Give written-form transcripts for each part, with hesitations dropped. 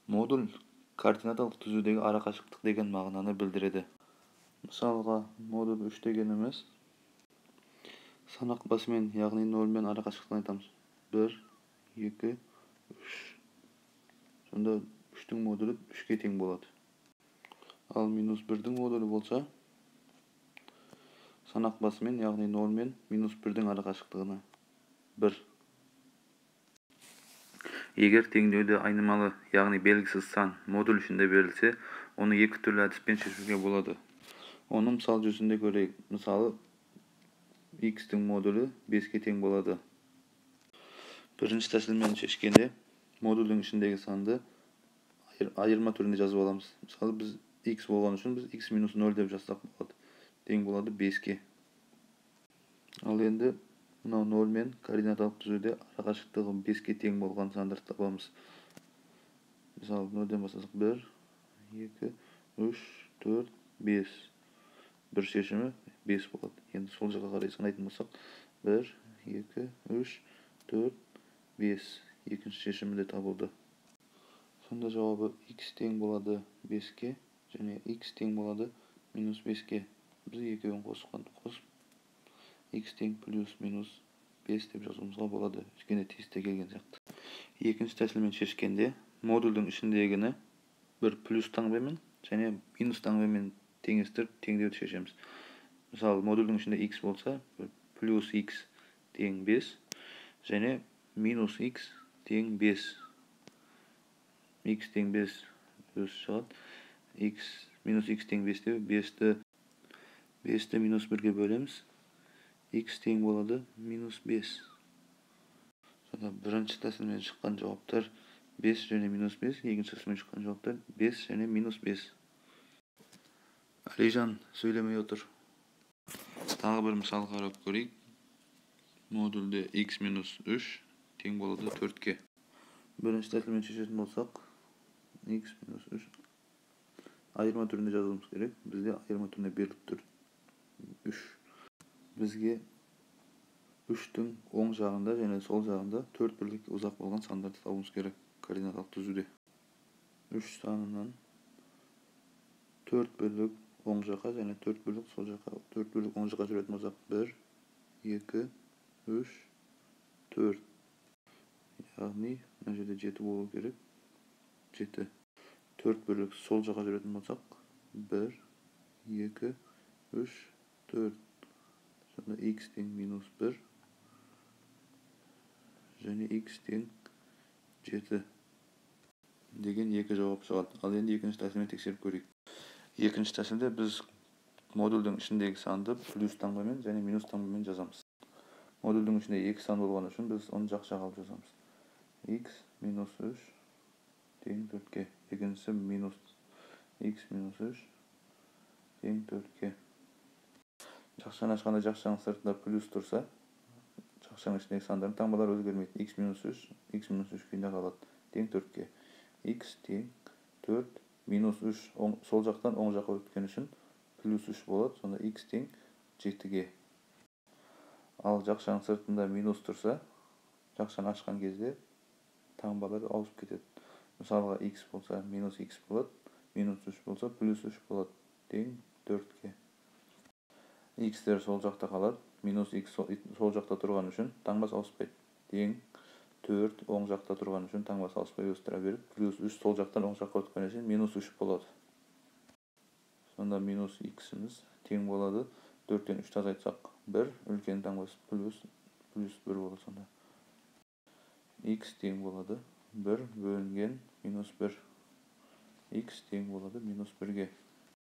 Модуль координаталық түзудегі арақашықтық деген мағынаны білдіреді. Мысалға, модуль 3 дегеніміз санақ басымен, яғни 0 мен арақашықтығын айтамыз. 1, 2, 3. Сонда 3-тің модулі 3-ке тең болады. Ал минус 1-дің модулі болса, санақ басымен, яғни 0 мен минус 1-дің арақашықтығына 1. Егер теңдеуде айнымалы, яғни белгісіз сан модуль ішінде берілсе, оны екі түрлі әдіспен шешуге болады. Оны мысал жүзінде көрейік. Мысалы, x-тің модулі 5-ке тең болады. Бірінші тәсілмен шешкенде модульдің ішіндегі санды айырма түрінде жазып аламыз. Мысалы, біз x болған үшін біз x минус 0 деп жазсақ болады. Тең болады 5-ке. Ал енді мынау 0 мен координаталық түзуде арақашықтығы 5-ке тең болған сандарды табамыз. Мысалы, 0-ден бастасақ 1, 2, 3, 4, 5. Бір шешімі 5 болады. Енді сол жаққа қарай санайтын болсақ 1, 2, 3, 4, 5. Екінші шешімі де табылды. Сонда жауабы x тең болады 5-ке және x тең болады минус 5-ке. Біз екеуін қосып x тең плюс минус 5 деп жазуымызға болады. Өйткені тесте келген сияқты. Екінші тәсілмен шешкенде модульдің ішіндегіні бір плюс таңбамен және минус таңбамен теңестіріп теңдеуді шешеміз. Мысалы, модульдің ішінде x болса, плюс x тең 5 және минус x тең 5. X тең 5 өз шығады. X минус x тең 5 деп 5-ті минус 1-ге бөлеміз. X тең болады минус 5. Сонда бірінші тәсілмен шыққан жауаптар 5 және минус 5, екінші тәсілмен шыққан жауаптар 5 және минус 5. Әлижан сөйлемей отыр. Тағы бір мысал қарап көрейік. Модульде x минус 3 тең болады 4-ке. Бірінші тәсілмен шешетін болсақ, x минус 3 айырма түрінде жазуымыз керек. Бізде айырма түрінде беріліп тұр 3. Бізге 3-тің оң жағында және сол жағында 4 бірлікке ұзақ болған сандарды табуымыз керек координаталық түзуде. 3 санынан 4 бірлік оң жаққа және 4 бірлік сол жаққа. 4 бірлік оң жаққа жүретін болсақ 1, 2, 3, 4. Яғни мына жерде 7 болу керек. 7. 4 бірлік сол жаққа жүретін болсақ 1, 2, 3, 4. Сонда x тең минус 1 және x тең 7 деген екі жауап шығады. Ал енді екінші тәсілмен тексеріп көрейік. Екінші тәсілде біз модульдің ішіндегі санды плюс таңбамен және минус таңбамен жазамыз. Модульдің ішінде екі сан болған үшін біз оны жақшаға алып жазамыз. X минус 3 тең 4-ке. Екіншісі минус x минус 3 тең 4-ке. Жақшаны ашқанда жақшаның сыртында плюс тұрса, жақшаның ішіндегі сандардың таңбалары өзгермейді. X минус 3, x минус 3 күйінде қалады. Тең 4-ке. X тең 4 минус 3 сол жақтан оң жаққа өткен үшін плюс 3 болады. Сонда x тең 7-ге. Ал жақшаның сыртында минус тұрса, жақшаны ашқан кезде таңбалар ауысып кетеді. Мысалға x болса минус x болады, минус 3 болса плюс 3 болады. Тең 4-ке. X-тер сол жақта қалады, минус x сол жақта тұрған үшін таңбасы ауыспайды. Тең 4 оң жақта тұрған үшін таңбасы ауыспай өз тұра беріп, плюс 3 сол жақтан оң жаққа өткен үшін минус 3 болады. Сонда минус x-іміз тең болады. 4-тен 3-ті азайтсақ 1, үлкен таңбасы плюс 1 болады сонда. X тең болады 1 бөлінген минус 1. X тең болады минус 1-ге.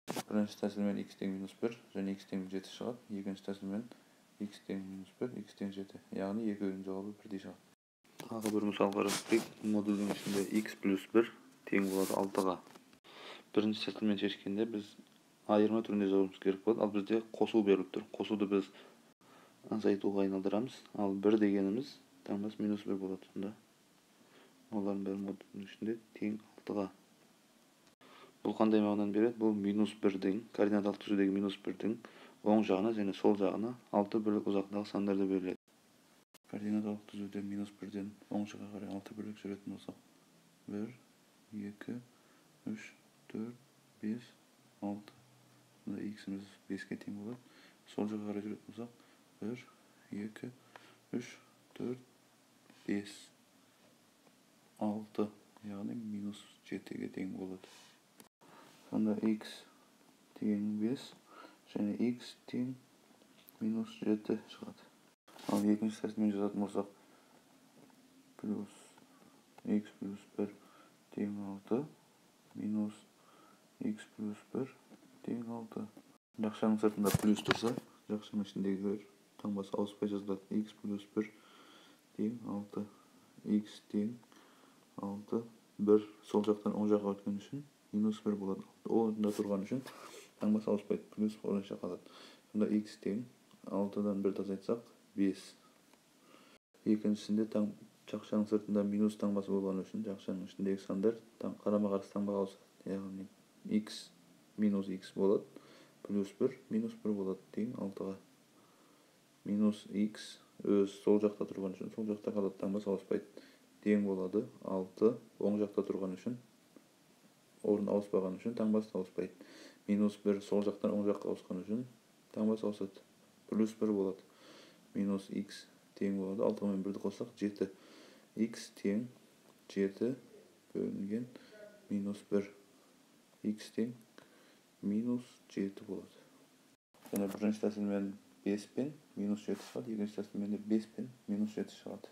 Бірінші тәсілмен x тең минус 1 және x тең 7 шығады. Екінші тәсілмен x тең минус 1, x тең 7. Яғни екеуінің жауабы бірдей шығады. Тағы бір мысал қарап көрейік. Модульдің ішінде x плюс 1 тең болады 6-ға. Бірінші тәсілмен шешкенде біз айырма түрінде жазуымыз керек болады. Ал бізде қосу беріліп тұр. Қосуды біз азайтуға айналдырамыз. Ал 1 дегеніміз таңбасы минус 1 болады. Сонда олардың бәрі модульдің ішінде тең 6-ға. Бұл қандай мағынаны береді? Бұл минус 1-дің, координаталық түзудегі минус 1-дің оң жағына және сол жағына 6 бірлік ұзақтағы сандарды беріледі. Координаталық түзуде минус 1-ден оң жаққа қарай 6 бірлік жүретін болсақ, 1, 2, 3, 4, 5, 6. Сонда x-іміз 5-ке тең болады. Сол жаққа қарай жүретін болсақ, 1, 2, 3, 4, 5, 6, яғни минус 7-ге тең болады. Сонда x тең 5 және x тең минус 7 шығады. Ал екінші тәсілмен жазатын болсақ, плюс x плюс 1 тең 6, минус x плюс 1 тең 6. Жақшаның сыртында плюс тұрса, жақшаның ішіндегілер таңбасы ауыспай жазылады. X плюс 1 тең 6, x тең 6, 1 сол жақтан оң жаққа өткен үшін минус 1 болады. Орнында тұрған үшін таңбасы ауыспайды, плюс орнынша қалады. Сонда x тең 6-дан 1 азайтсақ 5. Екіншісінде жақшаның сыртында минус таңбасы болғаны үшін жақшаның ішіндегі сандар қарама-қарсы таңбаға ауысады. Яғни x минус x болады, плюс 1 минус 1 болады, тең 6-ға. Минус x өз сол жақта тұрған үшін сол жақта қалады, таңбасы ауыспайды. Тең болады 6, оң жақта тұрған үшін орын ауыспаған үшін таңбасы ауыспайды. Минус 1 сол жақтан оң жаққа ауысқан үшін таңбасы ауысады. Плюс 1 болады. Минус x тең болады. 6 мен 1-ді қоссақ 7. X тең 7 бөлінген минус 1. X тең минус 7 болады. Және бірінші тәсілмен 5 пен минус 7 шығады, екінші тәсілмен де 5 пен минус 7 шығады.